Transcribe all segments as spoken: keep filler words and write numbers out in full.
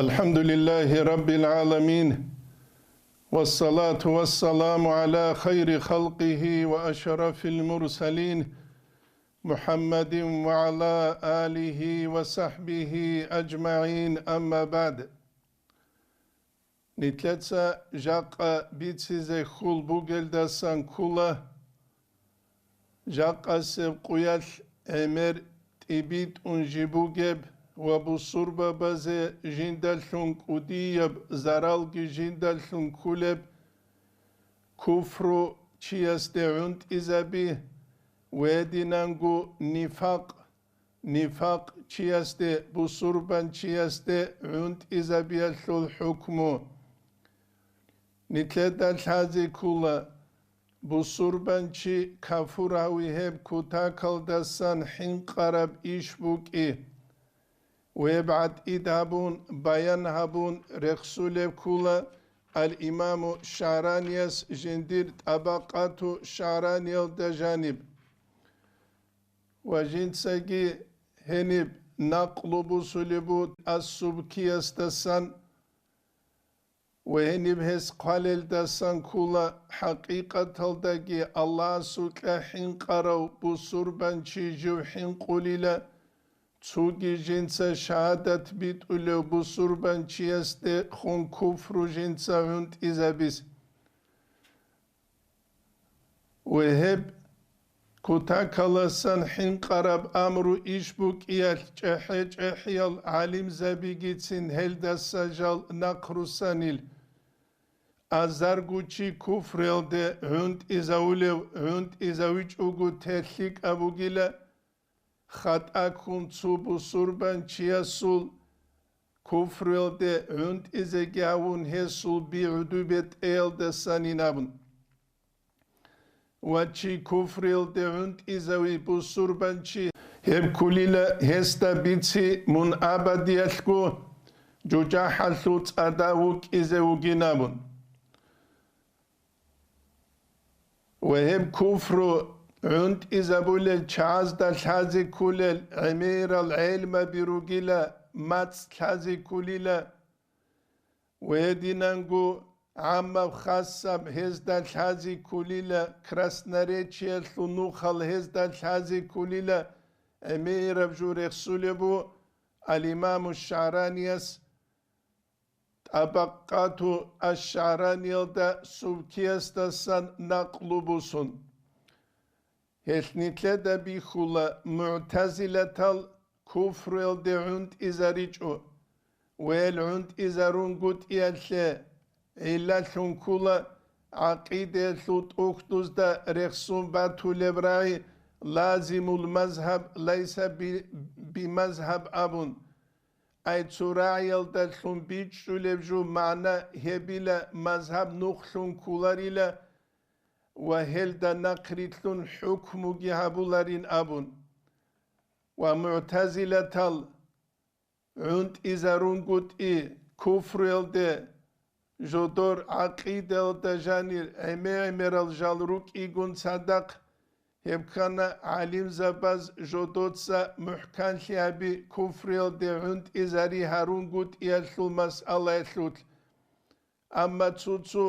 الحمد لله رب العالمين، والصلاة والسلام على خير خلقه وأشرف المرسلين، محمد وعلى آله وصحبه أجمعين، أما بعد. Нилъеца жакъа бицизе хьул бугелдасан ккола, жакъасеб къуялъ гӀемер тӀибитӀун жиб бугеб ва бусурбабазе жиндалъун кӀудияб заралги жиндалъун кколеб куфру чиясде гӀунтӀизаби ва гьединанго нифакъ, нифакъ чиясде, бусурбанчиясде гӀунтӀизабиялъул хӀукму. Нилъеда лъазе ккола, бусурбанчи кафур гьави гьеб кутакалдасан хӀинкъараб иш букӀи. Гьеб гӀатӀид гьабун, баян гьабун рехсулеб ккола ал-Имаму ШагӀранияс жиндир ТӀабакъату ШагӀраниялда жаниб. Ва жинцаги гьениб накълу бусулеб бу ас-Субкиясдасан ва гьениб гьес хъвалелдасан ккола, хӀакъикъаталдаги Аллагьасукьа хӀинкъарав бусурбанчи жив хӀинкъулила, цоги жинца шагьадат битӀулев бусурбанчиясде хун куфру жинца гӀунтӀизабиз. Ва гьеб кутакаласан хӀинкъараб амру иш букӀиялъ чӀехӀе-чӀехӀиял гӀалимзабигицин гьелдаса жал нахърусанил, азарго чи куфруялде гӀунтӀизавулев гӀунтӀизавичӀого те лъикӀаб бугила, хатӀа ккун цо бусурбанчиясул куфруялде гӀунтӀизеги гьавун гьесул би гӀодобе тӀеялдасанин абун. Ва чи куфруялде гӀунтӀизави бусурбанчи, гьеб кколила гьесда бици мун абадиялъго жужахӀалъул цӀада вукӀизе вугин абун. Ва гьеб куфру гӀунтӀизабулел чагӀазда лъазе кколел гӀемерал гӀелмаби ругила, мацӀ лъазе кколила, ва гьединанго гӀаммаб-хасаб гьезда лъазе кколила, красноречиялъул нухал гьезда лъазе кколила, гӀемераб жо рехсулеб бу ал-Имаму ШагӀранияс ТӀабакъату аш-ШагӀраниялда Субкиясдасан накълу бусун. Гьелъ нилъеда бихьула мугӀтазилатал куфруялде гӀунтӀизаричӀо ва гьел гӀунтӀизарунгутӀиялъе гӀиллалъун ккула гӀакъидаялъул тӀухьдузда рехсун батулеб рагӀи лазимул мазгьаб лайса би-, бимазгьаб абун. Ай цо рагӀиялдалъун бичӀчӀулеб жо магӀна гьебила, мазгьаб нухлъун кколарила ва гьелда нахърилълъун хӀукмуги гьабуларин абун. Ва мугӀтазилатал гӀунтӀизарунгутӀи куфруялде жодор гӀакъидаялда жанир гӀемер-гӀемерал жал рукӀигун цадахъ, гьеб ккана гӀалимзабаз жодоца мухӀканлъи гьаби куфруялде гӀунтӀизари гьарунгутӀиялъул масъалаялъулъ. Амма цо-цо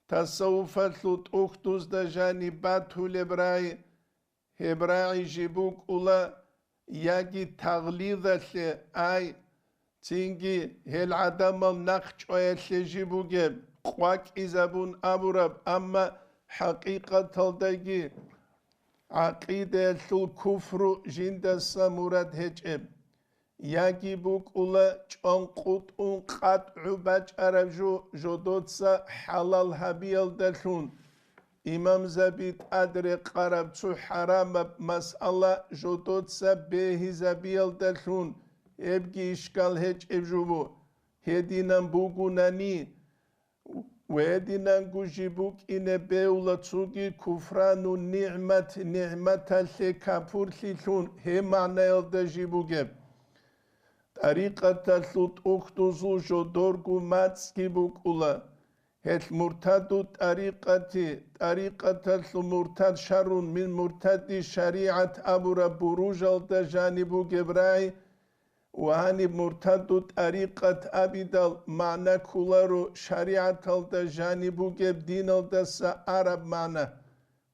тасаввуфалъул тӀухьдузда жаниб батулеб рагӀи, гьеб рагӀи жиб букӀула яги тагълизалъе, ай, цинги гьел гӀадамал нахъчӀваялъе жиб бугеб, къвакӀизабун абураб, амма хӀакъикъаталдаги гӀакъидаялъул куфру жиндаса мурад гьечӀеб. Яги букӀула чӀванкъутӀун къатӀгӀу бачӀараб жо жодоца хӀалал гьабиялдалъун, имамзаби тӀад рекъараб цо хӀарамаб масъала жодоца бегьизабиялдалъун, гьебги ишкал гьечӀеб жо бу. Гьединан бугунани, ва гьединанго жиб букӀине бегьула цоги куфрану нигӀмат, нигӀматалъе капурлъилъун гьеб магӀнаялда жиб бугеб. ТӀарикъаталъул тӀухьдузул жодорго мацӀги букӀула. Гьелъ муртаду тӀарикъати, тӀарикъаталъул муртад шаррун мин муртади шаригӀат абураб буружалда жаниб бугеб рагӀи, Ва гьаниб муртадду тӀарикъат абидал магӀна кколаро шаригӀаталда жаниб бугеб диналдаса араб магӀна.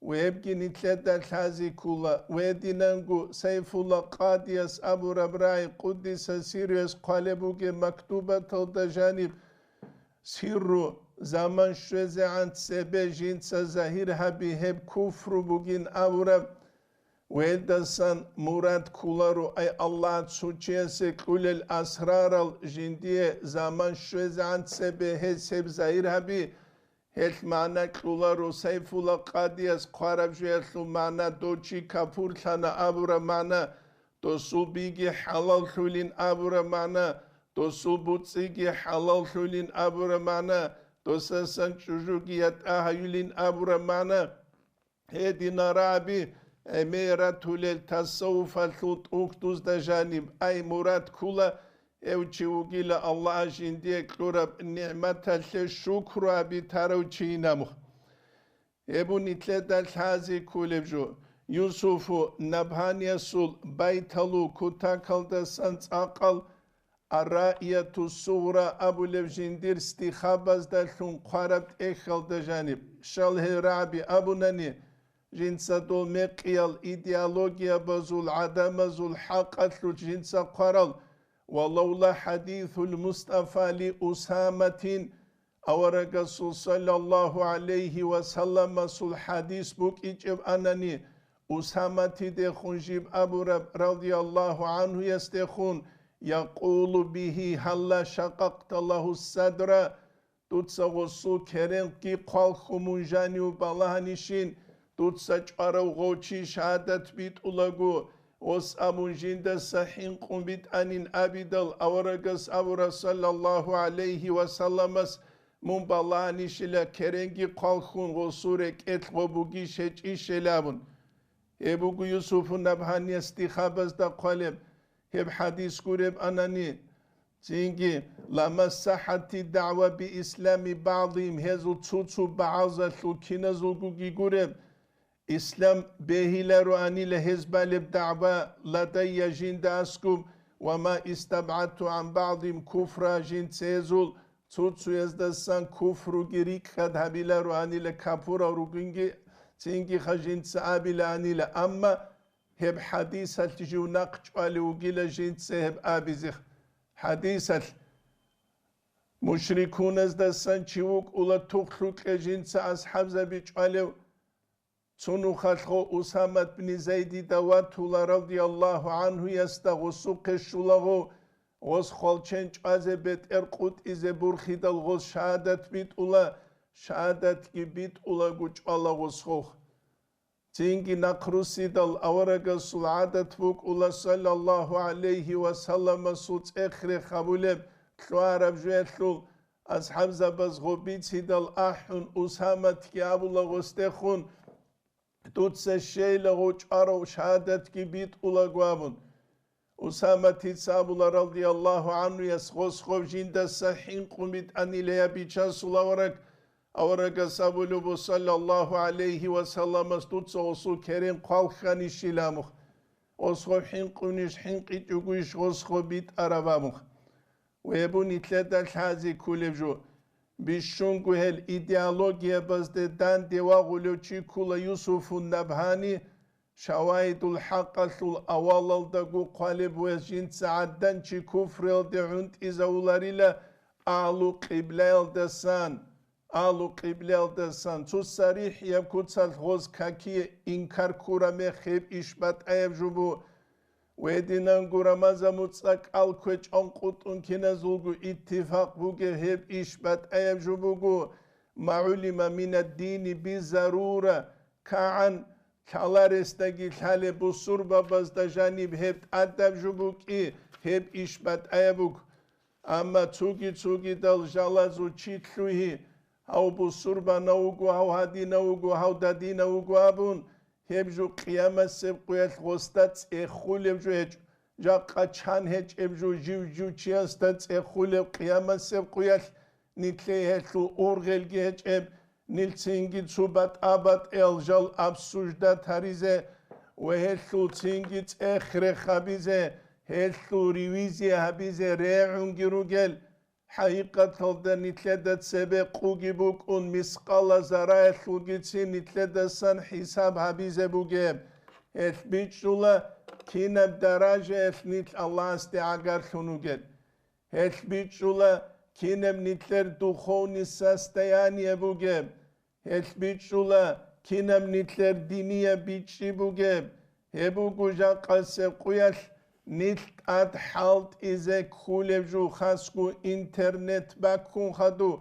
Вебги нилъеда лъази ккола, гьединанго Сайфулла Къадияс абураб рагӀи, къуддиса сирругьу, хъвалеб бугеб мактубаталда жаниб сирру, заман щвезегӀан цебе жинца загьир гьаби гьеб куфру бугин абураб. Гьелдасан мурад кколаро, ай Аллагь цо чиясе кьулел асрарал жиндие заман щвезегӀан цебе гьес гьеб загьир гьаби, гьелъ магӀна кьоларо Сайфулла Къадияс хъвараб жоялъул магӀна, дов чи капурлъана абураб магӀна, досул биги хӀалаллъулин абураб магӀна, досул буцӀцӀиги хӀалаллъулин абураб магӀна, досасан чӀужуги ятӀа гьаюлин абураб магӀна. Гьединал рагӀаби гӀемер ратулел тасаввуфалъул тӀухьдузда жаниб, ай мурад ккола, гьев чи вугила Аллагь жиндие кьураб нигӀматалъе шукру гьаби тарав чийин абун. Гьеб нилъеда лъази кколеб жо, Юсуфу Набгьаниясул байталу кутакалдасан цӀакъал Ар-Раияту Сугъра абулеб жиндир стихабаздалъун хъвараб тӀехьалда жаниб, щал гьел рагӀаби абунани, жинца дол мекъиял идеологиябазул гӀадамазул хӀакъалъулъ жинца хъварал: «Ва лавла хӀадисул Мустафа ли Усаматин», Аварагасул саллаллагьу гӀалайгьи ва салламасул хӀадис букӀинчӀеб анани, Усаматидехун жиб абураб, радияллагьу гӀанхуясдехун, якъулу бигьи: «Гьалла шакъакъта лагьу садра», дуца гъосул керенги хъвалхун мун жанив балагьанищин, дуца чӀварав гъов чи шагьадат битӀулаго, гъос абун жиндаса хӀинкъун битӀанин абидал, аварагас абура, саллаллагьу гӀалайгьи ва салламас, мун балагьанищила керенги хъвалхун гъосул рекӀелъ гъо бугищ гьечӀищ абун. Гьеб буго Юсуфу Набгьанияс стихабазда хъвалеб, гьеб хӀадис гуреб анани, цинги: «Ламассахати дагӀва биислами багӀдигьим», гьезул цо-цо багӀазалъул киназулгоги гуреб, ислам бегьилароанила гьез балеб дагӀва ладайя жинда аскӀуб, «ва ма истабгӀадту гӀан багӀдигьим куфра», жинца гьезул цо-цояздасан куфруги рикӀкӀад гьабилароанила, капурал ругинги, цинги хъа жинца абилаанила. Амма гьеб хӀадисалъ жив нахъ чӀвалев вугила жинца гьеб абизе. ХӀадисалъ мушрикуназдасан чи вукӀула тухлъукье жинца асхӀабзаби чӀвалев. Цо нухалъго Усамат бни Зайдида ватула, радияллагьу гӀанхуясда гъосухъе щулаго, гъос хвалчен чӀвазе бетӀер къутӀизе бурхидал гъос шагьадат битӀула, шагьадатги битӀулаго чӀвала гъос гъох. Цинги нахърусидал аварагасул гӀадат букӀула, саллаллагьу гӀалайгьи ва салламасул цӀех-рех гьабулеб, лъугьараб жоялъул, асхӀабзабаз гъо бицидал ахӀун, Усаматги абула гъосдехун: «Дуца щейла гъо чӀварав шагьадатги битӀулаго», – абун. Усаматица абула, радияллагьу гӀанхуяс, гъос гъов жиндаса хӀинкъун битӀанила, я бичасул авараг, аварагас абулеб, саллаллагьу гӀалайгьи ва салламас, дуца гъосул керен хъвалхьанищила мух. Гъос гъов хӀинкъунищ, хӀинкъичӀогойищ гъос гъо битӀараб мух. Гьеб нилъеда лъази кколеб жо. Бищунго гьел идеологиябазде данде вагъулев чи ккула Юсуфун Набгьани, Шаваидул ХӀакъалъул авалалдаго хъвалеб ва жинца гӀадан чи куфриялде гӀунтӀизавуларила, агьлу къиблаялдасан, агьлу къиблаялдасан цо сарихӀияб куцалъ гъоз какие инкар ккураб мех гьеб иш батӀаяб жо бу. Гьединанго Рамазан муцӀа кӀал кквечӀон къутӀун киназулго иттифакъ бугеб гьеб иш батӀаяб жо буго, ма гӀулима минаддини бизарура, кагӀан лъаларесдаги лъалеб бусурбабазда жаниб гьеб тӀадаб жо букӀи, гьеб иш батӀаяб буго. Амма цоги-цогидал жалазул чи лъугьи, гьав бусурбанав вуго, гьав гьадинав вуго, гьав дадинав вуго абун, гьеб жо къиямасеб къуялъ гъосда цӀехулеб жо гьечӀо. Жакъа чан гьечӀеб жо жив-жив чиясда цӀехулеб къиямасеб къуялъ, нилъее гьелъул ургъелги гьечӀеб, нилцинги цо батӀа-батӀиял жал обсуждать гьаризе ва гьелъулцинги цӀех-рех гьабизе, гьелъул ревизия гьабизе регӀунги ругел, хӀакъикъаталда нилъеда цебе къуги букӀун, мискъала зараялъулгицин нилъедасан хӀисаб гьабизе бугеб. Гьелъ бичӀчӀула кинаб даражаялъ нилъ Аллагьасде гӀагарлъун вугел. Гьелъ бичӀчӀула кинаб нилъер духовный состояние бугеб. Гьелъ бичӀчӀула кинаб нилъер динияб бичӀчӀи бугеб. Гьеб буго жакъасеб къуялъ нилъ тӀад хӀалтӀизе кколеб жо, хасго интернет баккун хадуб,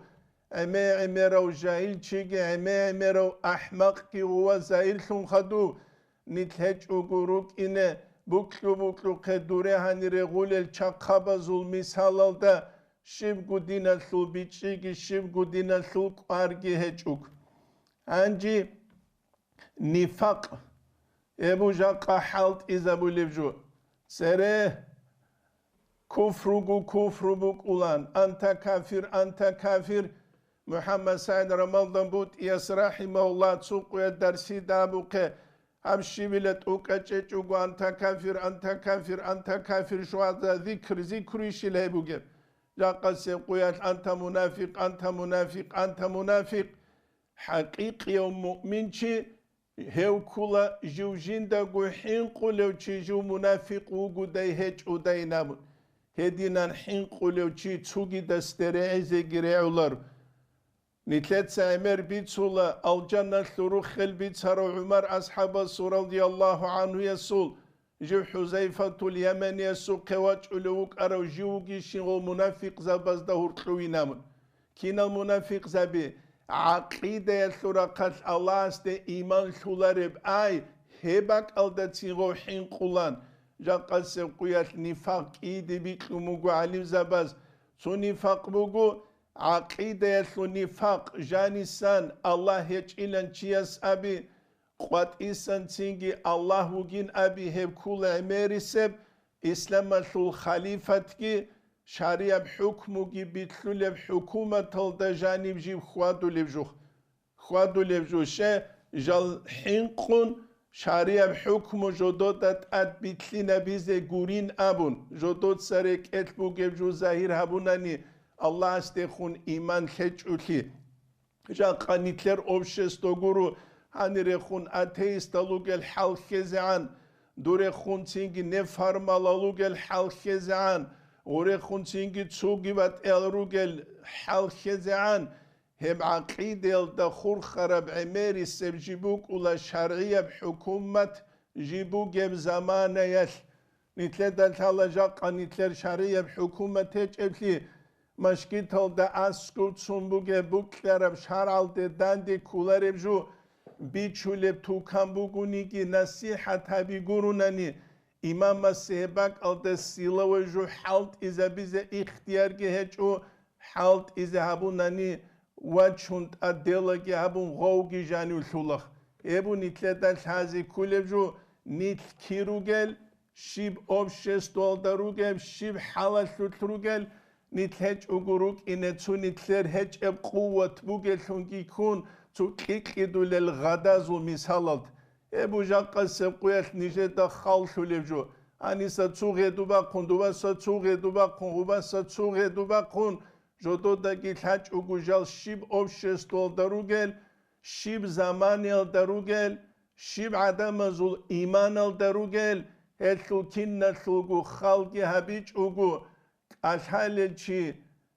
гӀеме-гӀемерав жагьилчиги, гӀеме-гӀемерав ахӀмакъги гъувазаирлъун хадуб, нилъ гьечӀого рукӀине, букьу-букьухъе дуре гьанире гъулел чахъабазул мисалалда, щибго диналъул бичӀчӀиги, щибго диналъул кӀварги гьечӀого. Гьанже нифакъ, гьеб жакъа хӀалтӀизабулеб жо. Цере куфруго куфру букӀулан, анта кафир, анта кафир. МухӀаммад СагӀид Рамадан БутӀияс, рахӀимагьуллагь, цо къуя дарсида абухъе, гьаб щибила тӀокӀа чӀечӀого, анта кафир, анта кафир, анта кафир, щуаза зикр, зикруйищила гьеб бугеб? Жакъасеб къуялъ анта мунафикъ, анта мунафикъ, анта мунафикъ. ХӀакъикъияв муъминчи гьев ккула жив жиндаго хӀинкъулев чи жив мунафикъ вугодай гьечӀодайин абун. Гьединан хӀинкъулев чи цугидасде регӀизеги регӀулар. Нилъеца гӀемер бицула, алжаналъул руххел бицарав ГӀумар асхӀабасул радияллагьу гӀанхуясул, жив ХӀузайфатул Яманиясухъе вачӀулев вукӀарав жив вугищин гъол мунафикъзабазда гьуркьув винамун. Кинал мунафикъзаби? ГӀакъидаялъул рахъалъ Аллагьасде иман лъулареб ай, гьеб бакӀалдацин гъов хӀинкъулан, жакъасеб къуялъ нифакъ кӀиде бикьун буго гӀалимзабаз. Цо нифакъ буго, гӀакъидаялъул нифакъ, жанисан Аллагь гьечӀилан чияс аби, къватӀисан цинги Аллагь вугин аби, гьеб ккула гӀемерисеб, исламалъул халифатги, шаригӀаб хӀукмуги билълъулеб хӀукуматалда жаниб жиб хьвадулеб жо. Хьвадулеб жо, щай жал хӀинкъун, шаригӀаб хӀукму жодода тӀад билълъинабизе гурин абун, жодоца рекӀелъ бугеб жо загьир гьабунани, Аллагьасдехун иман лъечӀолъи. Жакъа нилъер общество гуро, гьанирехун атеистал ругел хӀал хьезегӀан, дурехун цинги нефармалал ругел хӀал хьезегӀан, гъурехун цинги цуги батӀиял ругел хӀал хьезегӀан, гьеб гӀакъидаялда хурхараб гӀемерисеб жи букӀула шаргӀияб хӀукумат жи бугеб заманаялъ. Нилъеда лъала жакъа нилъер шаргӀияб хӀукумат гьечӀеблъи, машгиталда аскӀов цун бугеб букӀараб шаргӀалде данде кколареб жо, бичулеб тукан бугониги, насихӀат гьаби гурунани, имамасе гьеб бакӀалда силовой жо хӀалтӀизабизе ихтиярги гьечӀо, хӀалтӀизе гьабунани, вачун тӀаделаги гьабун гъовги жанив лъулах. Гьеб нилъеда лъазе кколеб жо, нилъ кир ругел, щиб обществоялда ругеб, щиб хӀалалъулъ ругел, нилъ гьечӀого рукӀине цо нилъер гьечӀеб къуват бугеллъунги ккун, цо кьикьидулел гъадазул мисалалд. Гьеб жакъасеб къуялъ нижеда халлъулеб жо. Гьаниса цо гъеду бахъун, дубаса цо гъеду бахъун, гъубаса цо гъеду бахъун, жододаги лъачӀого жал щиб обществоялда ругел, щиб заманиялда ругел, щиб гӀадамазул иманалда ругел, гьелъул киналъулго халги гьабичӀого, кӀалъалел чи,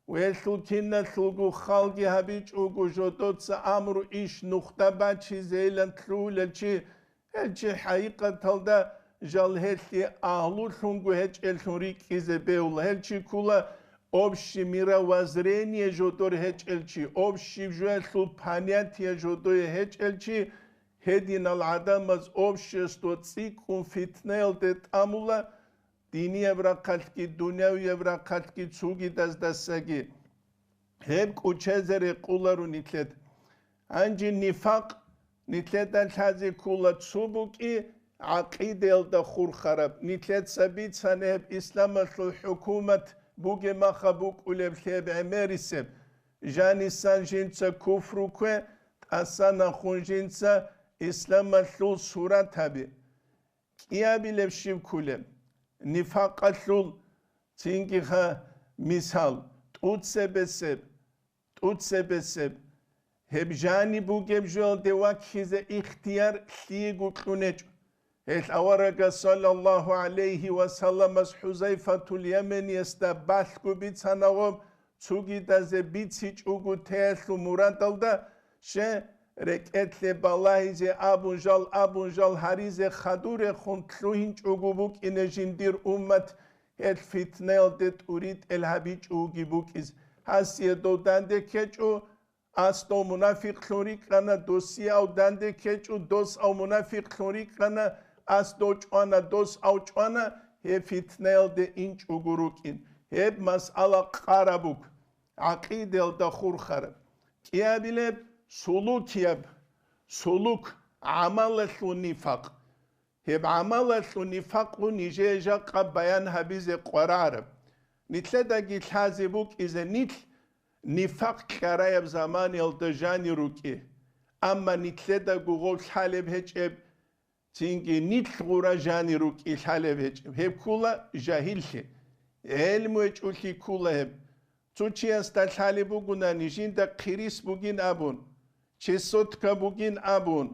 гьелъул киналъулго халги гьабичӀого, жодоца амру иш нухда бачизейилан лъугьулел чи, гьел чи хӀакъикъаталда жал гьелъие агьлулъунго гьечӀеллъун рикӀкӀизе бегьула. Гьел чи ккула общий мировоззрение жодор гьечӀел чи, общий жоялъул понятие жодое гьечӀел чи, гьединал гӀадамаз общество цӀикӀкӀун фитнаялде тӀамула, динияб рахъалъги, дунявияб рахъалъги цугидаздасаги. Гьеб кӀучезе рекъоларо нилъед. Гьанже нифакъ нилъеда лъазе ккола цо букӀи гӀакъидаялда хурхараб. Нилъеца бицана гьеб исламалъул хӀукумат бугеб маха букӀулеб лъеб гӀемерисеб. Жанисан жинца куфру ккве, тӀасан нахъун жинца исламалъул сурат гьаби. КӀиабилеб щиб ккулеб? нифакъалъул, цинги ха, мисал, тӀуцебесеб, тӀуцебесеб, гьеб жаниб бугеб жоялде ваккизе ихтияр лъиего кьунечӀо. Гьелъ аварагас саллаллаху гӀалайгьи ва салламас ХӀузайфатул Яманиясда балъго бицанагъоб, цугидазе бицичӀого теялъул мурадалда, ще, рекӀелъе балагьизе абун жал, абун жал гьаризе хадурехун лъугьинчӀого букӀине жиндир уммат, гьел фитнаялде тӀуритӀел гьабичӀоги букӀиз. Гьасие дов данде ккечӀо, ас дов мунафикълъун рикӀкӀана, досие ав данде ккечӀо, дос ав мунафикълъун рикӀкӀана, ас дов чӀвана, дос ав чӀвана, гьеб фитнаялде инчӀого рукӀин. Гьеб масъала къараб буго, гӀакъидаялда хурхараб. КӀиабилеб сулукияб, сулук, гӀамалалъул нифакъ. Гьеб гӀамалалъул нифакъ нижее жакъа баян гьабизе къварараб. Нилъедаги лъазе букӀизе нилъ нифакъ кьараяб заманиялда жанир рукӀи. Амма нилъедаго гъов лъалеб гьечӀеб, цинги нилъ гъура жанир рукӀи лъалеб гьечӀеб. Гьеб ккула жагьиллъи. ГӀелму гьечӀолъи ккула гьеб. Цо чиясда лъалеб бугунани, жинда хъирис бугин абун, чесотка бугин абун,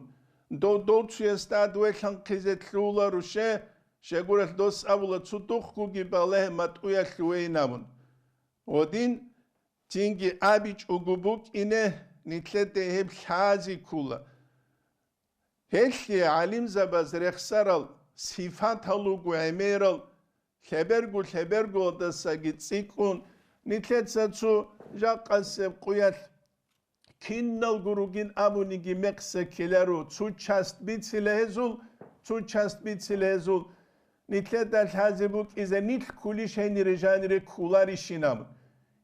дов-дов цуясда ад велъанхъизе лъугьула руше, щегуралъ дос абула, цо духъгоги балагье, матӀуялъувейин абун. Гъодин цинги абичӀого букӀине, нилъеде гьеб лъази ккула. Гьелъие гӀалимзабаз рехсарал сифатал руго гӀемерал, лъеберго-лъебергоялдасаги цӀикӀкӀун, нилъеца цо жакъасеб къуялъ киналго ругин абуниги мекъса ккеларо, цо часть бицила гьезул, цо часть бицила гьезул. Нилъеда лъазе букӀизе нилъ ккулищ гьенире жанире кколарищин абун.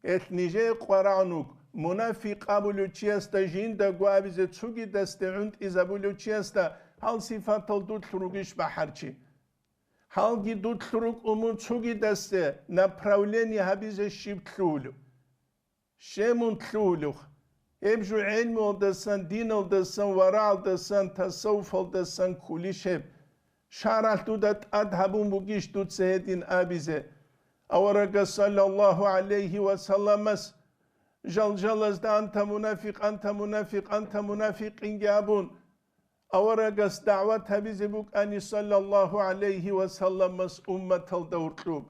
Гьелъ нижее къварагӀун вуго, мунафикъ абулев чиясда жиндаго абизе цугидасде гӀунтӀизабулев чиясда гьал сифатал дулъ ругищ бахӀарчи? Гьалги дулъ рукӀун мун цугидасде направление гьабизе щиб лъугьулев? Щемун лъугьулев? Гьеб жо гӀелмуялдасан, диналдасан, варагӀалдасан, тасаввуфалдасан ккулищ гьеб? ШаргӀалъ дуда тӀад гьабун бугищ дуца гьедин абизе? Аварагас саллаллаху гӀалайгьи ва салламас жал-жалазда «Анта мунафикъ, анта мунафикъ, анта мунафикъ» инги абун, аварагас дагӀват гьабизе букӀани, саллаллаху гӀалайгьи ва салламас умматалда гьоркьоб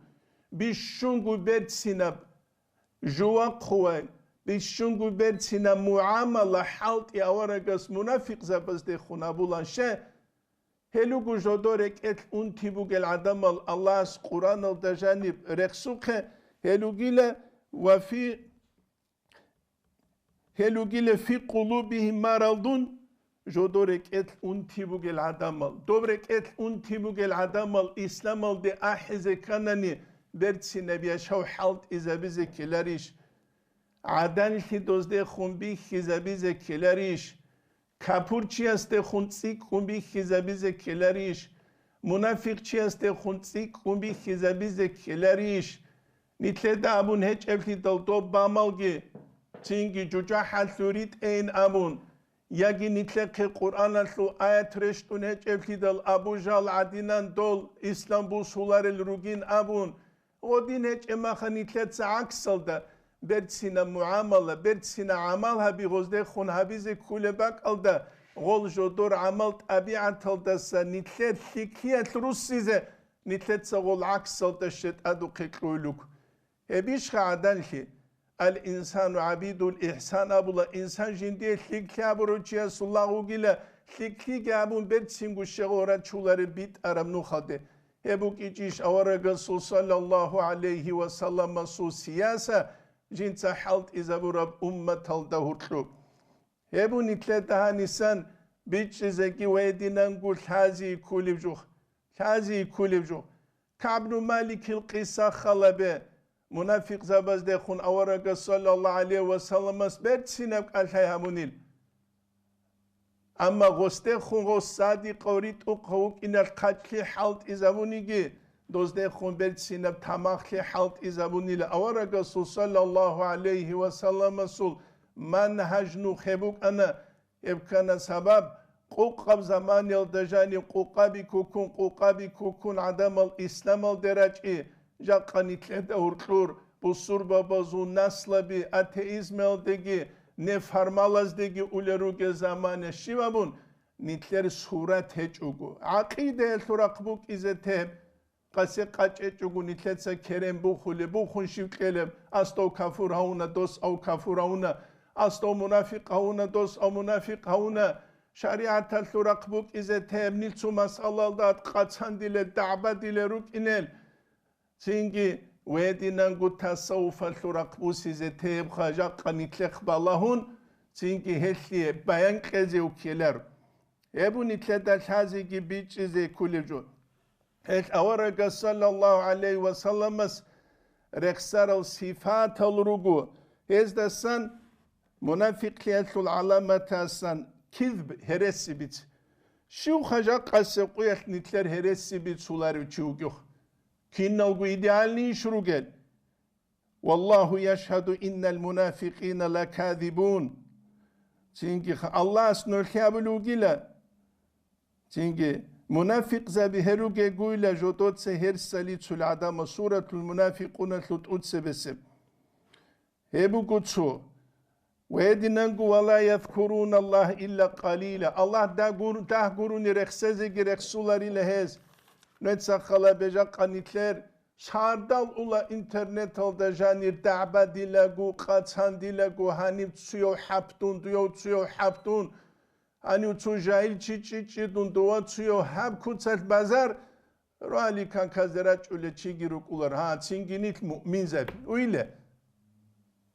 бищунго берцинаб жувахъувай, бищунго берцинаб мугӀамала хӀалтӀи аварагас мунафикъзабаздехун абулан. Ще, гьел руго жодо рекӀелъ унти бугел гӀадамал, Аллагьас Къуръаналда жаниб рехсухъе, гьел ругила ва фи Гьел ругила фи къулубигьим марадун, жодо рекӀелъ унти бугел гӀадамал. Доб рекӀелъ унти бугел гӀадамал исламалде ахӀизе кканани, берцинаб яшав хӀалтӀизабизе ккеларищ? ГӀаданлъи доздехун бихьизабизе ккеларищ? Капурчиясдехун цӀикӀкӀун бихьизабизе ккеларищ? Мунафикъчиясдехун цӀикӀкӀун бихьизабизе ккеларищ? Нилъеда абун гьечӀеблъидал доб бамалги, цинги жужахӀалъур ритӀейин абун, яги нилъехъе Къуръаналъул аят рещтӀун гьечӀеблъидал Абу Жагьл гӀадинан дол ислам бусуларел ругин абун, гъодин гьечӀеб маха нилъеца гӀаксалда берцина мугӀамала, берцина гӀамал гьаби гъоздехун гьабизе кколеб бакӀалда, гъол жодор гӀамал-тӀабигӀаталдаса нилъер лъикӀлъиялъ руссизе, нилъеца гъол гӀаксалда щетӀадухъе кьуйлук. Гьебищха гӀаданлъи? Ал-инсану гӀабидул ихсан абула, инсан жиндие лъикӀлъи абурав чиясул лагъ вугила, лъикӀлъиги абун берцинго щегъо рачулареб битӀараб нухалде. Гьеб букӀичӀищ аварагасул саллаллаху гӀалайгьи ва салламасул сияса жинца хӀалтӀизабураб умматалда гьоркьоб? Гьеб нилъеда гьанисан бичӀчӀизеги ва гьединанго лъази кколеб жо, лъази кколеб жо. КагӀбну Маликил къиса халабе, мунафикъзабаздехун аварагас саллаллаху гӀалайгьи ва салламас берцинаб кӀалъай гьабунил. Амма гъосдехун гъос садикъав ритӀухъав вукӀиналъ хъачӀлъи хӀалтӀизабуниги, доздехун берцинаб тамахлъи хӀалтӀизабунила аварагасул саллаллаху гӀалайгьи ва салламасул манхӀаж нухе букӀана, гьеб ккана сабаб, къукъаб заманиялда жаниб къукъаби ккуккун, къукъаби ккуккун гӀадамал исламалде рачӀи, жакъа нилъеда гьоркьор бусурбабазул наслаби атеизмалдеги, неф-гьармалаздеги улел ругел замана щиб абун, нилъер сурат гьечӀого. ГӀакъидаялъул рахъ букӀизе теб, къасе къачӀечӀого нилъеца керен бухулеб, бухун щив кьелеб, астав кафур гьавуна, дос ав кафур гьавуна, астав мунафикъ гьавуна, дос ав мунафикъ гьавуна. ШаригӀаталъул рахъ букӀизе теб, нилъ цо масъалалда къацандилел, дагӀбадилел рукӀинел. Цинги, гьединанго тасаввуфалъул рахъ бусизе тебха жакъа нилъехъ балагьун, цинги гьелъие баян кьезе уккелар. Гьеб нилъеда лъазеги бичӀчӀизе кколеб жо. Гьелъ аварагас саллаллагьу гӀалайгьи ва салламас рехсарал сифатал руго, гьездасан мунафикълъиялъул гӀаламатасан кизб, гьереси биц. Щивха жакъасеб къуялъ нилъер гьереси бицуларев чи вугев? Киналго идеальный иш ругел. Валлагьу яшгьаду иннал мунафикъина лакадибун. Цинги ха-, Аллагьас нугӀлъи абулев вугила. Цинги мунафикъзаби гьеругегуйла жодоца гьерсалицул гӀадамал, Суратул Мунафикъуналъул тӀуцебесеб. Гьеб буго цо. Гьединанго, «Ва ла язкуруналлагьа илла къалила». Аллагь дагур-, дагь гурони рехсезеги рехсуларила гьез. Нуца хала бежа къанилъер, сардал ула интернеталда жанир дагӀбадилаго, къацандилаго, гьанив цуяв хӀапдун, дуяв цуяв хӀапдун, гьанив цо жагьил чи чӀичӀчӀидун, дова цуяв гьаб куцалъ базар, Руали канказде рачӀулел чиги рукӀулар, гьа, цинги нилъ муъминзаби. Уйле.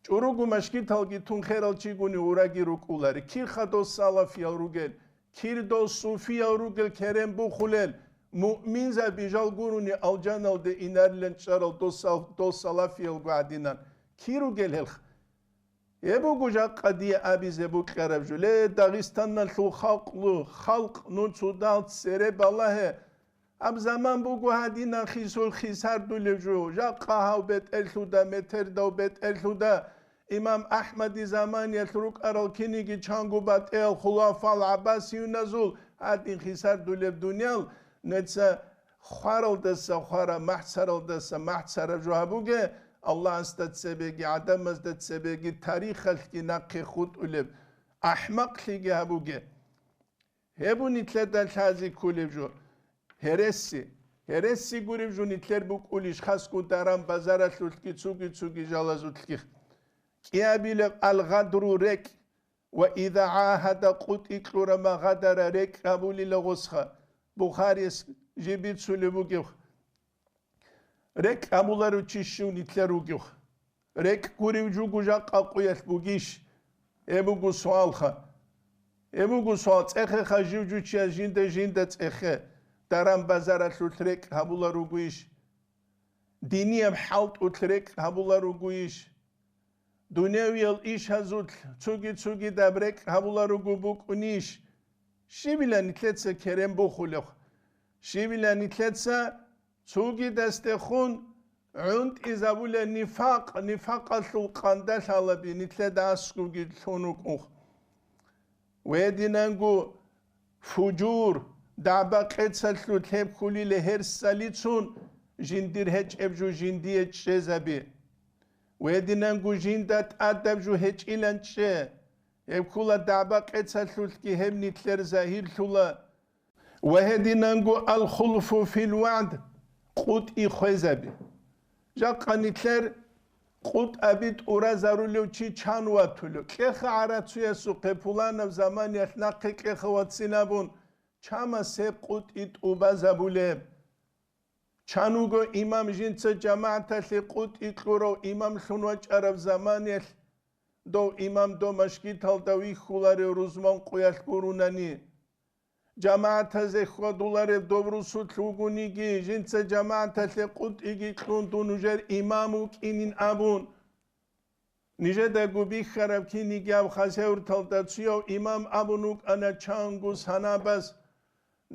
ЧӀуругу машгиталги тун херал чигуни ураги рукӀулари. Кир хадув салафиял ругел, кир дов суфиял ругел керен бухулел, муъминзаби жал гурони алжаналде инарилан чӀарал дов сал-, дов салафиялго гӀадинан. Кир ругел гьелх? Гьеб буго жакъа дие абизе букьараб жо. Ле, Дагъистаналъул халкълу-, халкъ, нуц удал цере балагье. Аб заман буго гьадинан хисул хисардулев жо. Жакъа гьав бетӀерлъуда, метердав бетӀерлъуда, имам АхӀмади заманиялъ рукӀарал киниги чанго батӀиял хулафал гӀаббасиюназул гьадин хисардулеб дуниял, нуца хваралдаса хвара, махӀцаралдаса махӀцара жо гьабуге, Аллагьасда цебеги, гӀадамазда цебеги, тарихалъги нахъе хутӀулеб ахӀмакълъиги гьабуге. Гьеб нилъеда лъази кколеб жо. Гьереси. Гьереси гуреб жо нилъер букӀулищ, хасго даран-базаралъулъги цуги-цуги жалазулъги. КӀиабилеб алгъадру рекӀ. Ва иза гӀагьада къутӀи кьурама гъадара рекӀ гьабулила гъосха, Бухарияс жиб бицулеб бугев. РекӀ гьабуларев чи щив нилъер вугев? РекӀ гурев жуго жакъа къуялъ бугищ? Гьеб буго суалха. Гьеб буго суал, цӀехеха жив жучияс жинда-жинда цӀехе, даран-базаралъулъ рекӀ гьабулар ругойищ? Динияб хӀалтӀулъ рекӀ гьабулар ругойищ? Дуневиял ишазулъ цуги-цугидаб рекӀ гьабуларого букӀунищ? Щибила нилъеца керен бухулев? Щибила нилъеца цугидасдехун гӀунтӀизабулеб нифакъ, нифакъалъул къандалъалаби нилъеда аскӀовги лъун вукӀун? Гьединанго фужур, дагӀба-къецалъул лъебхьулила гьерсалицун жиндир гьечӀеб жо жиндие чӀезаби. Гьединанго жинда тӀадаб жо гьечӀилан чӀе, гьеб ккола дагӀба-къецалъулъги гьеб нилъер загьирлъула. Ва гьединанго алхулфу фил вагӀд, къутӀи хвезаби. Жакъа нилъер къутӀаби тӀуразарулев чи чан ватулев? Кьеха гӀарацуясухъе пуланаб заманиялъ нахъе кьеха вацин абун, чамас гьеб къутӀи тӀубазабулеб. Чан вуго имам жинца жамагӀаталъе къутӀи кьурав имамлъун вачӀараб заманиялъ, дов имам дов машгиталда вихьуларев рузман къуялъ гурунани. ЖамагӀатазе хьвадуларев дов русулъ вугониги, жинца жамагӀаталъе къутӀиги кьун дун нужер имам вукӀинин абун. Нижедаго бихьараб кинигиаб хасеврталда цуяв имам абун вукӀана чанго санабаз,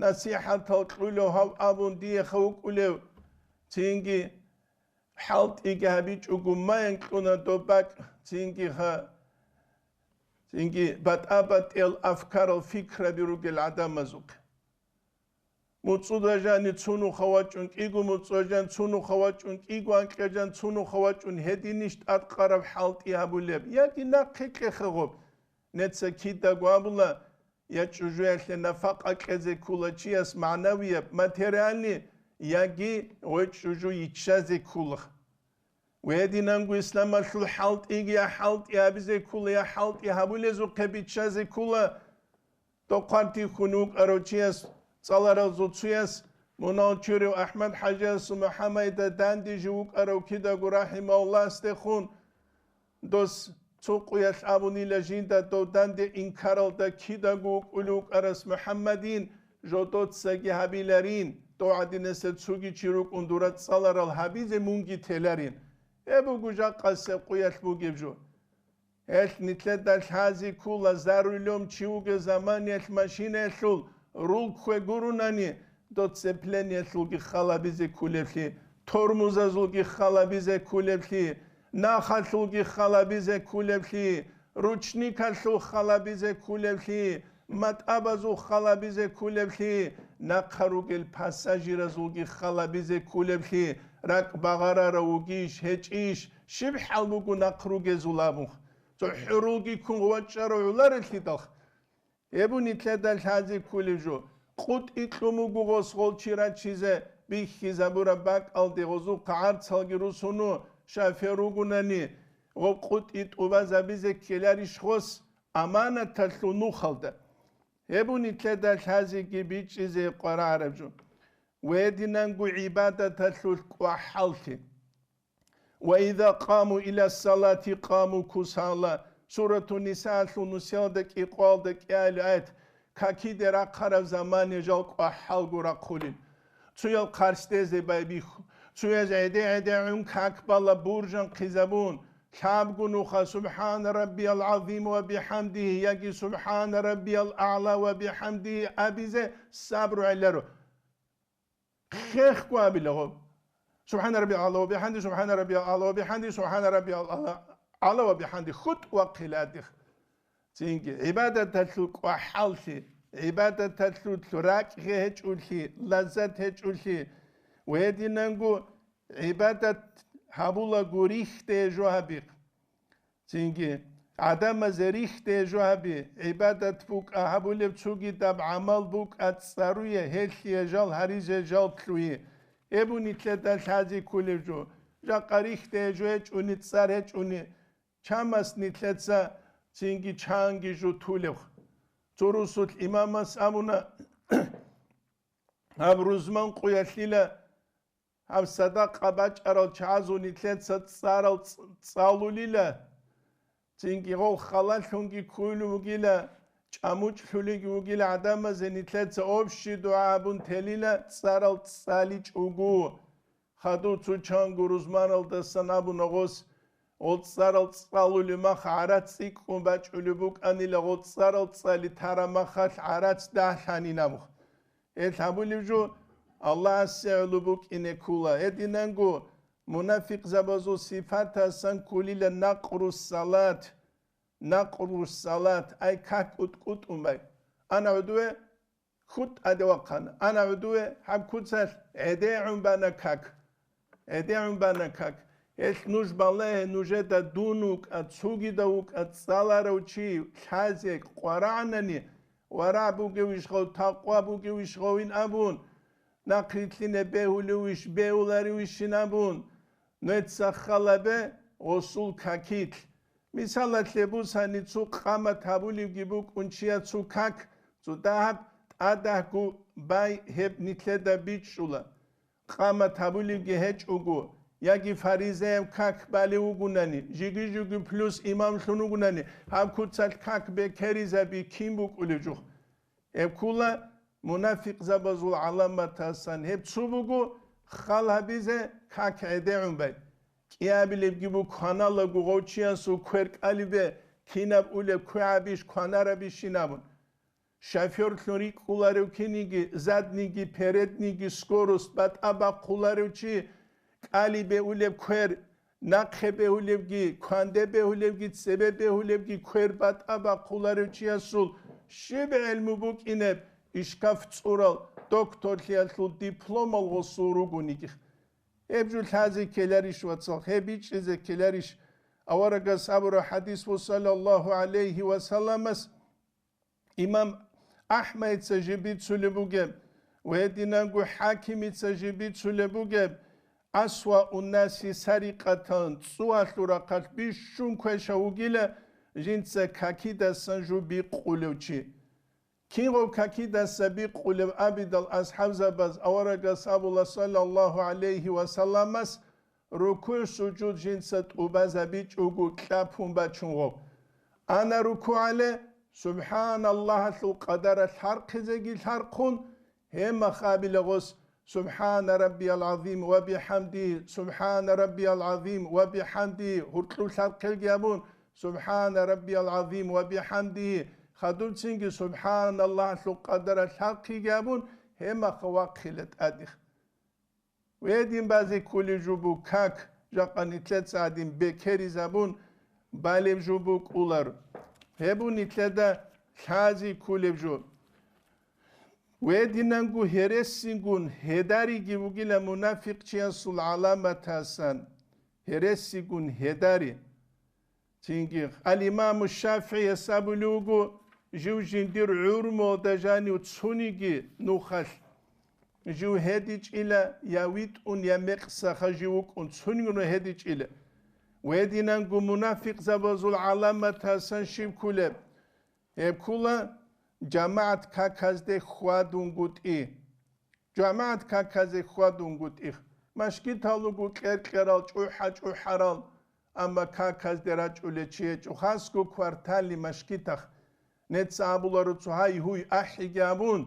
насихӀатал кьулев гьав абун дие хавукӀулев, цинги хӀалтӀиги гьабичӀого маян кьуна доб бакӀ, цинги ха-, Цинги батӀа-батӀиял афкарал, фикраби ругел гӀадамазухъе. МуцӀуда жани цунуха вачӀун кӀиго, муцӀуда жан цунуха вачӀун кӀиго, анкьа жан цунуха вачӀун, гьединищ тӀадкъараб хӀалтӀи гьабулеб? Яги нахъе кьеха гъоб. Неца кидаго абула, я чӀужуялъе нафакъа кьезе ккула чияс, магӀнавияб, материальный, яги гъой чӀужу йиччазе ккула. Гьединанго исламалъул хӀалтӀиги я хӀалтӀи гьабизе ккула, я хӀалтӀи гьабулезухъе биччазе ккула. Дохъанти хьун вукӀарав чияс, цӀаларалзул цуяс, мунагьал чурив АхӀмад-хӀажиясул МухӀаммадида данде жив вукӀарав кидаго рахӀимагьуллагьасдехун, дос цо къуялъ абунила жинда, дов данде инкаралда кидаго вукӀулев вукӀарас МухӀаммадин, жо доцаги гьабиларин, дов гӀадинасеб цоги чи рукӀун дура цӀаларал гьабизе мунги теларин. Гьеб буго жакъасеб къуялъ бугеб жо. Гьелъ нилъеда лъази ккула, за рулем чи вугев заманиялъ машинаялъул рул ккве гурунани, до сцеплениялъулги халабизе ккулеблъи, тормозазулги халабизе ккулеблъи, нахалъулги халабизе ккулеблъи, ручникалъул халабизе ккулеблъи, матӀабазул халабизе ккулеблъи, нахъа ругел пассажиразулги халабизе ккулеблъи, ракӀ багъарарав вугищ, гьечӀищ, щиб хӀал буго нахъ ругезул абун. Цо хӀурулги ккун вачӀарав гӀоларелъидал. Гьеб нилъеда лъази ккулеб жо. КъутӀи кьун буго гъос гъол чи рачизе бихьизабураб бакӀалде, гъозухъа гӀарцалги русуну, шофер ругунани, гъоб къутӀи тӀубазабизе ккеларищ гъос аманаталъул нухалда? Гьеб нилъеда лъазеги бичӀчӀизе къваригӀараб жо. Гьединанго гӀибадаталъулъ кӀвахӀаллъи. «Ва иза къаму иля салати къаму кусала». Сурату Нисаалъул нусиялда кӀикъоялда кӀиабилеб аят: какиде рахъараб замане жал кӀвахӀалго рахъулин. Цоял хъарсдезе байбихьу, цояз гӀеде-гӀеде гӀун как бала буржан хъизабун, лъабго нуха «Субхана раббиял гӀазим ва бихӀамдигьи» яги «Субхана раббиял аъла ва бихӀамдигьи» абизе сабру гӀеларо. Хехго абила гъоб. «Субхана раббиял аъла ва бихӀамди, субхана раббиял аъла ва бихӀамди, субхана раббиял аъла, аъла ва бихӀамди», хутӀ вахъила гьадихъ. Цинги гӀибадаталъул кӀвахӀаллъи, гӀибадаталъул ракӀги гьечӀолъи, лаззат гьечӀолъи, ва гьединанго гӀибадат гьабулаго рихьде жо гьабихъ. Цинги гӀадамазе рихьде жо гьаби, гӀибадат букӀа гьабулеб цогидаб гӀамал букӀа цӀаруе, гьелъие жал гьаризе жал лъугьи. Гьеб нилъеда лъази ккулеб жо. Жакъа рихьде жо гьечӀони, цӀар гьечӀони, чамас нилъеца цинги чанги жо тулеб. Цо русулъ имамас абуна, гьаб рузман къуялъила гьаб садакъа бачӀарал чагӀазул нилъеца цӀарал цӀ-, цӀалулила, цинги гъол халалъунги ккуйлу вугила, чӀамучӀлъулиги вугила гӀадамазе нилъеца общий дугӀа абун телила цӀарал цӀаличӀого. Хадув цо чанго рузманалдасан абуна гъос, гъол цӀарал цӀалулеб мах гӀарац цӀикӀкӀун бачӀулеб букӀанила, гъол цӀарал цӀали тараб махалъ гӀарац дагьлъанин абун. Гьел гьабулеб жо Аллагьасе гӀоло букӀине ккула. Гьединанго мунафикъзабазул сипатасан ккулила накърус салат, накърус салат, ай как кӀутӀ-кӀутӀун бай. Ана гӀодове хутӀ тӀаде вахъана. Ана гӀодове гьаб куцалъ гӀедегӀун бана как. ГӀедегӀун бана как. Гьелъ нуж балагье, нужеда дун вукӀа, цогидав вукӀа, цӀаларав чи лъазе къварагӀанани, варагӀ бугевищ гъов, такъва бугевищ гъовин абун, нахърилълъине бегьулевищ, бегьуларевищин абун, нуца халабе гъосул какилъ. Мисалалъе бусани, цо къамат гьабулевги букӀун чиясул как, цо дагьаб тӀадагьго бай гьеб нилъеда бичӀчӀула. Къамат гьабулевги гьечӀого, яги фаризаяб как балев вугунани, жиги-жиги плюс имамлъун вугунани, гьаб куцалъ как бекеризаби кин букӀулев жух? Гьеб ккула мунафикъзабазул гӀаламатасан. Гьеб цо буго, хал гьабизе как гӀедегӀун бай. КӀиабилебги буго кваналаго гъов чиясул квер кӀалибе, кинаб улеб квегӀабищ, кванарабищин абун. Шофёрлъун рикӀкӀуларев киниги, задниги, передниги, скорость батӀа бахъуларев чи, кӀалибе улеб квер, нахъе бегьулебги, кванде бегьулебги, цебе бегьулебги квер батӀа бахъуларев чиясул щиб гӀелму букӀинеб, ишкаф цӀурал, докторлъиялъул дипломал гъосул ругониги. Гьеб жо лъазе ккеларищ, вацал, гьеб бичӀчӀизе ккеларищ? Аварагас абураб хӀадис буго, саллаллагьу гӀалайгьи ва салламас, имам АхӀмадица жиб бицулеб бугеб ва гьединанго ХӀакимица жиб бицулеб бугеб, «Асвауннаси сарикъатан», цӀуялъул рахъалъ бищун квешав вугила жинца какидасан жо бикъулев чи. Кинго какидаса бикъулев абидал асхӀабзабаз аварагас абула, саллаллагьу гӀалайгьи ва салламас, рукугӀ-сужуд жинца тӀубазабичӀого кьапун бачун гъоб. Ана рукугӀале, субхӀаналлагьалъул къадаралъ лъархъизеги лъархъун, гьеб мах абила гъос, «Субхана раббиял гӀазим ва бихӀамдигьи, субхана раббиял гӀазим ва бихӀамдигьи», гьуркьуб лъархъелги абун, «Субхана раббиял гӀазим ва бихӀамдигьи», хадубцинги «Субханаллагьалъул къадаралъ лъархъиги» абун, гьеб мах вахъила тӀадех. Гьедин базе кколеб жо буго как, жакъа нилъеца гьадин бекеризабун балеб жо букӀулар. Гьеб буго нилъеда лъазе кколеб жо. Гьединанго гьересингун гьедариги вугила мунафикъчиясул гӀаламатасан, гьересигун гьедари. Цинги ал-Имаму ШафигӀияс абулев вуго, жив жиндир гӀурмуялда жанив цониги нухалъ, жив гьедичӀила, я витӀун, я мекъсаха жив вукӀун, цониги гьедичӀила. Гьединанго мунафикъзабазул гӀаламатасан щиб кколеб? Гьеб ккола жамагӀат каказде хьвадунгутӀи. ЖамагӀат каказе хьвадунгутӀи. Машгитал руго кьер-кьерал, чӀухӀа-чӀухӀарал, амма каказде рачӀулев чи гьечӀо, хасго кварталли машгитах. Нецц абуларо цо гьай-гьуй ахӀиги абун,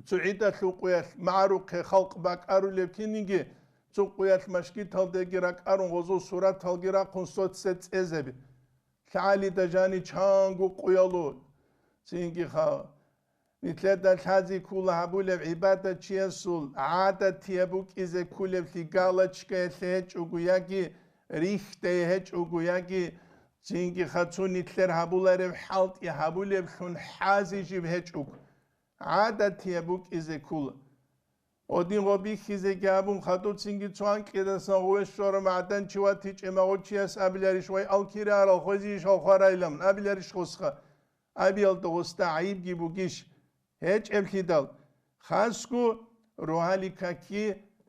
цо гӀидалъул къуялъ магӀарухъе халкъ бакӀарулеб кинниги, цо къуялъ машгиталдеги ракӀарун гъозул сураталги рахъун соцсет цӀезаби. ЛъагӀалида жани чанго къуялу. Цинги ха-, Нилъеда лъазе ккола гьабулеб гӀибадат чиясул гӀадатияб букӀизе кколеблъи галочкаялъе гьечӀого яги рихьдае гьечӀого яги цинги хацун нилъер гьабулареб хӀалтӀи гьабулеблъун хӀазе жиб гьечӀого. ГӀадатияб букӀизе ккола. Гьодин гъо бихьизеги абун, хадубцинги цо анкьидасан гъове щварав магӀдан чи ватичӀеб магъучияс абиларищ, вай, алкирарал хвезейищал хварайилан абиларищ гъосха? Абиялда гъосда гӀайибги бугищ? ГьечӀеблъидал, хасго рогьаликаки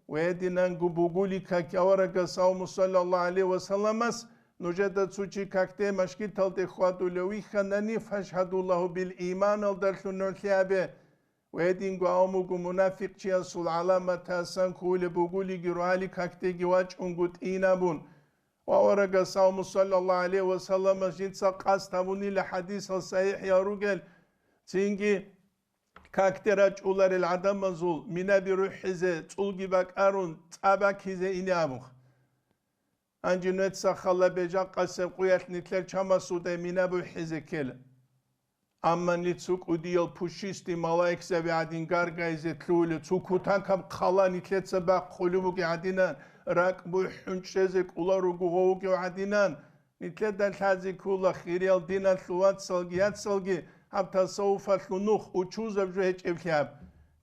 ва гьединанго бугуликаки аварагас авму саллаллагьу гӀалайгьи ва салламас нужеда цо чи какде машгиталде хьвадулев вихьанани, фашгьаду лагьу бил иманалдалъун нугӀлъи абе. Ва гьединго авмуго мунафикъчиясул гӀаламатасан кколеб бугулиги рогьаликакдеги вачӀунго тӀинабун. Ва аварагас авму саллаллагьу гӀалайгьи ва салламас жинца къасд гьабунила хӀадисал сахӀихӀиял ругел, цинги какде рачӀуларел гӀадамазул минаби рухӀизе цӀулги бакӀарун цӀа бакизе ине абун. Гьанже нугӀеца хала бежа къасеб къуялъ нилъер чамасудай мина бухӀизе ккела. Амма нилъ цо кӀудиял пушистый малаикзаби гӀадин гаргайзе лъугьула, цо кутакаб хъала нилъеца бахъулеб бугеб гӀадинан, ракӀ бухӀун чӀезе кӀоларуго гъов вугев гӀадинан, нилъеда лъазе ккола хириял диналъул вацалги яцалги гьаб тасаввуфалъул нух учузаб жо гьечӀеблъи гьаб.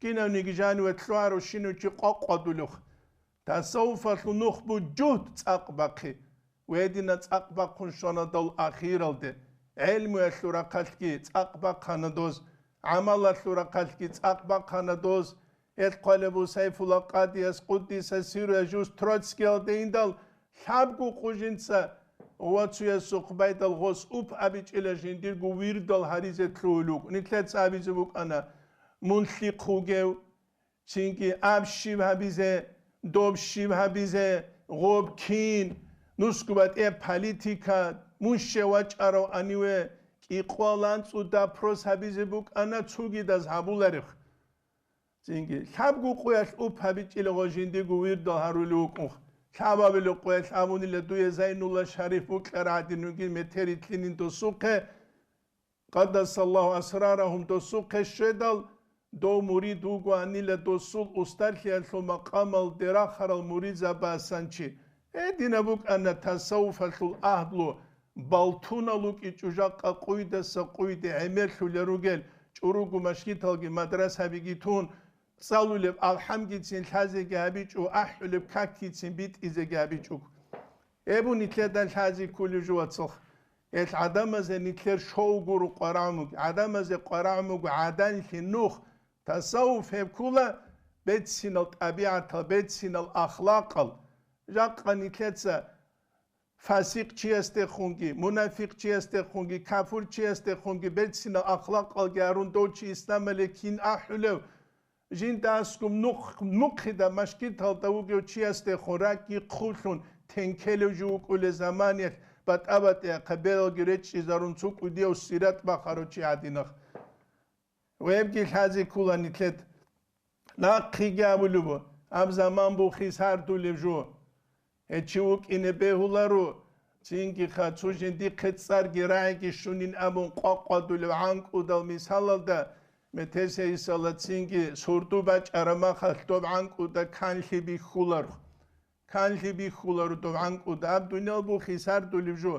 Кинавниги жаниве лъугьарав щинав чи къвакъвадулев. Тасаввуфалъул нух буго жугьд цӀакъ бахъи. Гьедина цӀакъ бахъун щвана дов ахиралде. ГӀелмуялъул рахъалъги цӀакъ бахъана доз, гӀамалалъул рахъалъги цӀакъ бахъана доз. Гьелъ хъвалеб буго Сайфулла къадияс, къуддиса сирругьу, жуз Троцкиялде индал лъабго къо жинца вацуясухъ байдал гъос уп абичӀила жиндирго вирдал гьаризе лъугьулев вукӀун. Нилъеца абизе букӀана: мун лъихъ вугев, цинги аб щиб гьабизе, доб щиб гьабизе, гъоб кин, нусго батӀияб политика, мун щив вачӀарав гьаниве, кӀикъоялда анцӀго допрос гьабизе букӀана цогидаз гьабуларев. Цинги лъабго къоялъ уп гьабичӀила гъо жиндирго вирдал гьарулев вукӀун. Лъабабилеб къоялъ абунила дуе Зайнулла Шариф букӀараб гӀадин, вугин метер итлъинин досухъе, къаддасаллагьу асрарагьум, досухъе щведал, дов мурид вугоанила досул устарлъиялъул макъамалде рахарал муридзабасан чи. Гьединаб букӀана тасаввуфалъул агьлу, балтунал рукӀи чӀужахъа къуйдаса къуйде гӀемерлъулел ругел, чӀуругу машгиталги мадрасабиги тун, цӀалулеб алхӀамгицин лъазеги гьабичӀо, ахӀулеб какгицин битӀизеги гьабичӀо. Гьеб нилъеда лъази кколев жо, вацал. Гьел гӀадамазе нилъер шов гуро къварагӀун буго, гӀадамазе къварагӀун буго гӀаданлъи нух, тасаввуф гьеб ккола бецинал тӀабигӀатал, бецинал ахлакъал. Жакъа нилъеца фасикъ чиясдехунги, мунафикъ чиясдехунги, кафур чиясдехунги бецинал ахлакъалги гьарун дов чи исламале кин ахӀулев, жинда аскӀоб нух-, нухъида машгиталда вугев чиясдехун ракӀги хъублъун тенкелев жо вукӀулел заманиялъ батӀа-батӀияб хабералги речӀчӀизарун цо кӀудияв сират бахарав чи гӀадинах. Вебги лъази ккола нилъед. Нахъеги абулеб буго, гьаб заман бухъи сардулеб жо. Гьев чи вукӀине бегьуларо, цинги ха цо жиндихъе цӀарги рагӀиги щунин абун къвакъвадулев гӀанкӀудал мисалалда, метер гьесала цинги сурду бачӀараб махалъ доб гӀанкӀуда канлъи бихьуларо. Канлъи бихьуларо дов гӀанкӀуда, гьаб дуниял бухъи сардулеб жо.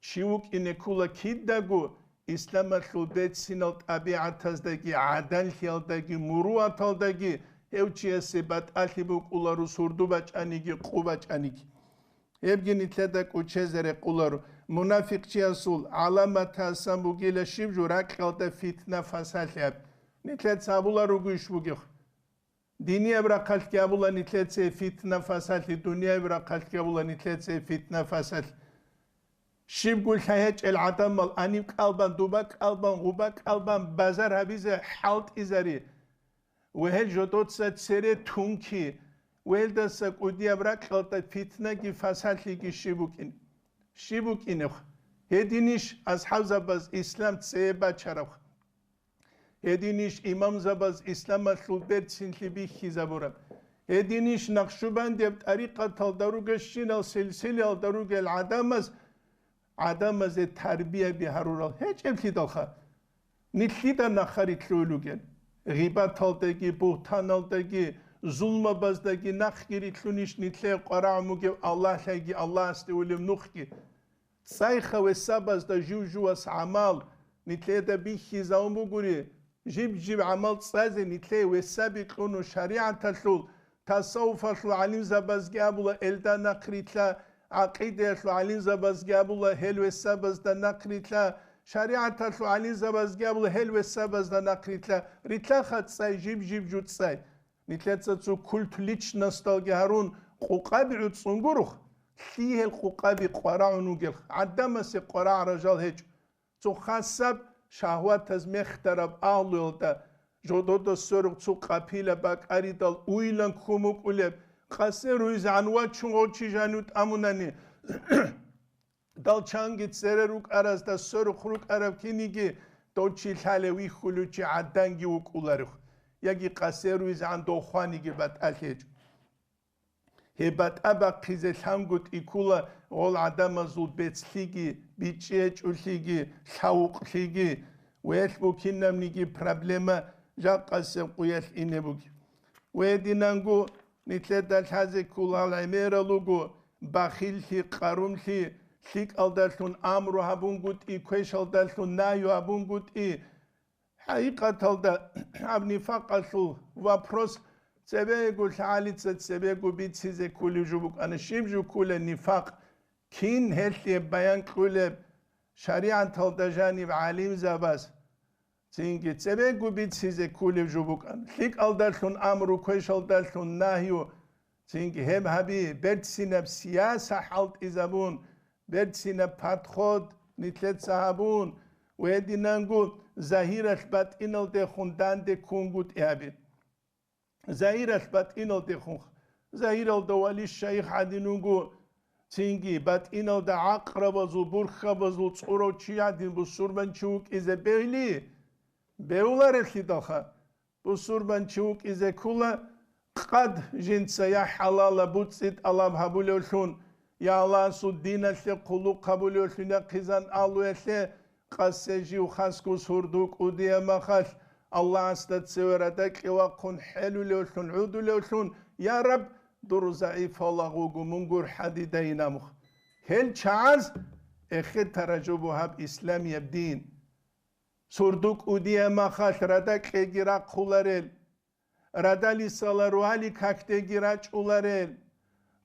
Чи вукӀине ккола кидаго исламалъул бецинал тӀабигӀатаздаги, гӀаданлъиялдаги, муруаталдаги, гьев чиясе батӀалъи букӀуларо сурду бачӀаниги, къу бачӀаниги. Гьебги нилъеда кӀочезе рекъоларо. Мунафикъчиясул гӀаламатасан бугила щиб жо? Ракьалда фитна-фасалъи гьаб. Нилъеца абуларо гуш бугеб. Динияб рахъалъги абула нилъеца фитна-фасалъи, дунияб рахъалъги абула нилъеца фитна-фасалъи. Щибго лъай гьечӀел гӀадамал аниб кӀалбан, дуба кӀалбан, гъуба кӀалбан базар гьабизе хӀалтӀизари. Ва гьел жодоца цере тунки, ва гьелдаса кӀудияб ракьалда фитнаги фасалъиги щиб букӀин-, щиб букӀинеб? Гьединищ асхӀабзабаз ислам цее бачараб? Гьединищ имамзабаз исламалъул берцинлъи бихьизабураб? Гьединищ накъшубандияб тӀарикъаталда ругелщинал силсилаялда ругел гӀадамаз, гӀадамазе тарбияби гьарурал гьечӀеблъидалха? Нилъида нахъа рилълъуй ругел. Гъибаталдаги, бугьтаналдаги, зулмабаздаги нахъги рилълъунищ нилъее къварагӀун бугев Аллагьлъайги Аллагьасде улев нухги? ЦӀайха весабазда жив-живас гӀамал, нилъеда бихьизавун бугури, жиб-жиб гӀамал цӀазе нилъее весаби кьуну шаригӀаталъул, тасаввуфалъул гӀалимзабазги абула, элда нахърилъа, гӀакъидаялъул гӀалимзабазги абула, гьел весабазда нахърилъа, шаригӀаталъул гӀалимзабазги абула, гьел весабазда нахърилъа, рилъаха цӀай, жиб-жиб жуцӀцӀай. Нилъеца цо культ личносталги гьарун, къукъаби гӀуцӀцӀун гурухъ, лъие гьел къукъаби къварагӀун вугел, гӀадамасе къварагӀараб жал гьечӀо. Цо хасаб шагьватаз мехтараб агьлуялда, жодода сверухъ цо къапила бакӀаридал уйлан ккун букӀулеб, къасе руйзегӀан вачун гъов чи жанив тӀамунани, далчанги цере рукӀаразда сверухъ рукӀараб киниги дов чи лъалев вихьулев чи гӀаданги вукӀуларев, яги къасе руйзегӀан дов хваниги батӀалъи гьечӀо. Гьеб батӀа бахъизе лъангутӀи ккула гъол гӀадамазул бецлъиги, бичӀчӀи гьечӀолъиги, лъавукълъиги, ва гьелъ букинабниги проблема жакъасеб къуялъ ине бугеб. Ва гьединанго нилъеда лъазе кколал гӀемерал руго бахиллъи, къарумлъи, лъикӀалдалъун амру гьабунгутӀи, квешалдалъун нагью гьабунгутӀи. ХӀакъикъаталда гьаб нифакъалъул вопрос цебего лъагӀалица цебего бицизе кколев жо букӀана. Щиб жо ккула нифакъ? Кин гьелъие баян кьулеб шаригӀаталда жаниб гӀалимзабаз? Цинги цебего бицизе кколев жо букӀана. ЛъикӀалдалъун амру, квешалдалъун нагью. Цинги гьеб гьаби, берцинаб сияса хӀалтӀизабун, берцинаб подход нилъеца гьабун, ва гьединанго загьиралъ батӀиналдехун данде ккунгутӀи гьаби. Загьиралъ батӀиналдехун, загьиралда вали шайих гӀадин вуго, цинги батӀиналда гӀакърабазул, бурхьабазул цӀурав чи гӀадин бусурбанчи вукӀизе бегьли, бегьуларелъидалха, бусурбанчи вукӀизе ккула, къад жинца я хӀалала буцӀи тӀалаб гьабулевлъун, я Аллагьасул диналъе хъулухъ гьабулевлъун, я хъизан алуялъе, къасе жив хасго сурду кӀудияб махалъ, Аллагьасда цеве радакье вахъун хӀелулевлъун, гӀудулевлъун, я Раб, дур загӀипаллагъ вуго, мун гурхӀа дидайин абун. Гьел чагӀаз эхетараб жо буго гьаб исламияб дин. Сурду кӀудияб махалъ радакьеги рахъуларел, радалисала ругьали какдеги рачӀуларел,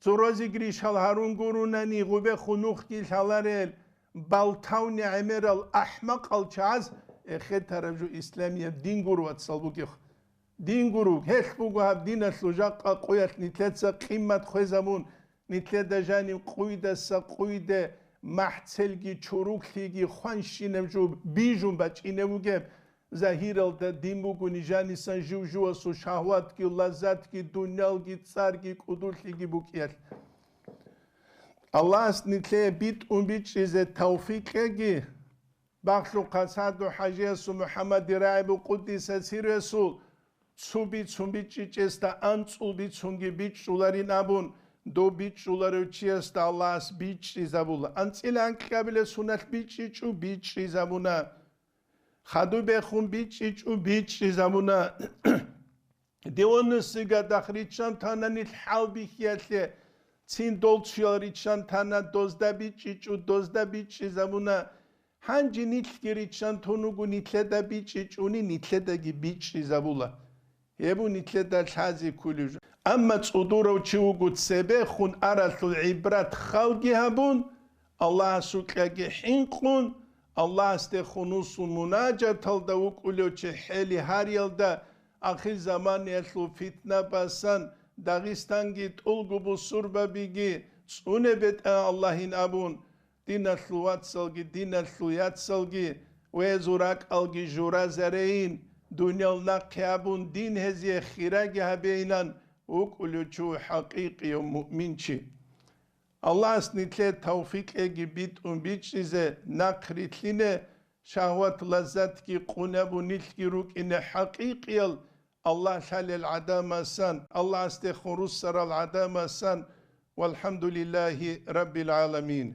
цо розигришал гьарун гурунани гъубехун нухги лъаларел, балтавни гӀемерал ахӀмакъал чагӀаз эхетараб жо исламияб дин гуро, вацал, бугеб. Дин гуро, гьелъ буго гьаб диналъул жакъа къуялъ нилъеца къиммат хвезабун, нилъеда жанив къуйдаса къуйде махӀцелги чуруклъиги хванщинаб жо бижун бачӀине бугеб. Загьиралда дин буго нижанисан жив-живасул шагьватги, лаззатги, дуниялги, цӀарги, кӀудулъиги букӀиялъ. Аллагьас нилъее битӀун бичӀчӀизе тавфикъ кьеги. Бахлъухъа СагӀду-хӀажиясул, МухӀаммад рагӀибул, къуддиса сирругьу, цо бицун бичӀчӀичӀесда анцӀул бицунги бичӀчӀуларин абун, дов бичӀчӀуларев чиясда Аллагьас бичӀчӀизабула. АнцӀила анкьабилеб соналъ бичӀчӀичӀо, бичӀчӀизабуна. Хадуб бехун бичӀчӀичӀо, бичӀчӀизабуна. Дионисига дагь риччан тана нилъ хӀалбихьиялъе, цин долччоял риччан тана, дозда бичӀчӀичӀо, дозда бичӀчӀизабуна. Гьанже нилъги риччан тун вуго, нилъеда бичӀчӀичӀони, нилъедаги бичӀчӀизабула. Гьеб нилъеда лъазе кколеб жо. Амма цӀудурав чи вуго цебехун аралъул гӀибрат халги гьабун, Аллагьасукьаги хӀинкъун, Аллагьасдехун вуссун мунажаталда вукӀулев чи хӀели гьариялда, ахирзаманиялъул фитна басан, Дагъистанги тӀолго бусурбабиги цӀуне бетӀа Аллагьин абун, диналъул вацалги, диналъул яцалги, везул ракӀалги журазарейин, дуниял нахъе абун, дин гьезие хираги гьабейилан вукӀулев чи хӀакъикъияв муъминчи. Аллагьас нилъее тавфикъ кьеги битӀун бичӀчӀизе нахърилълъине, шагьват-лаззатги къунабун нилъги рукӀине хӀакъикъиял Аллагь лъалел гӀадамасан, Аллагьасдехун руссарал гӀадамасан. ВалхӀамдулиллагьи раббил гӀаламин.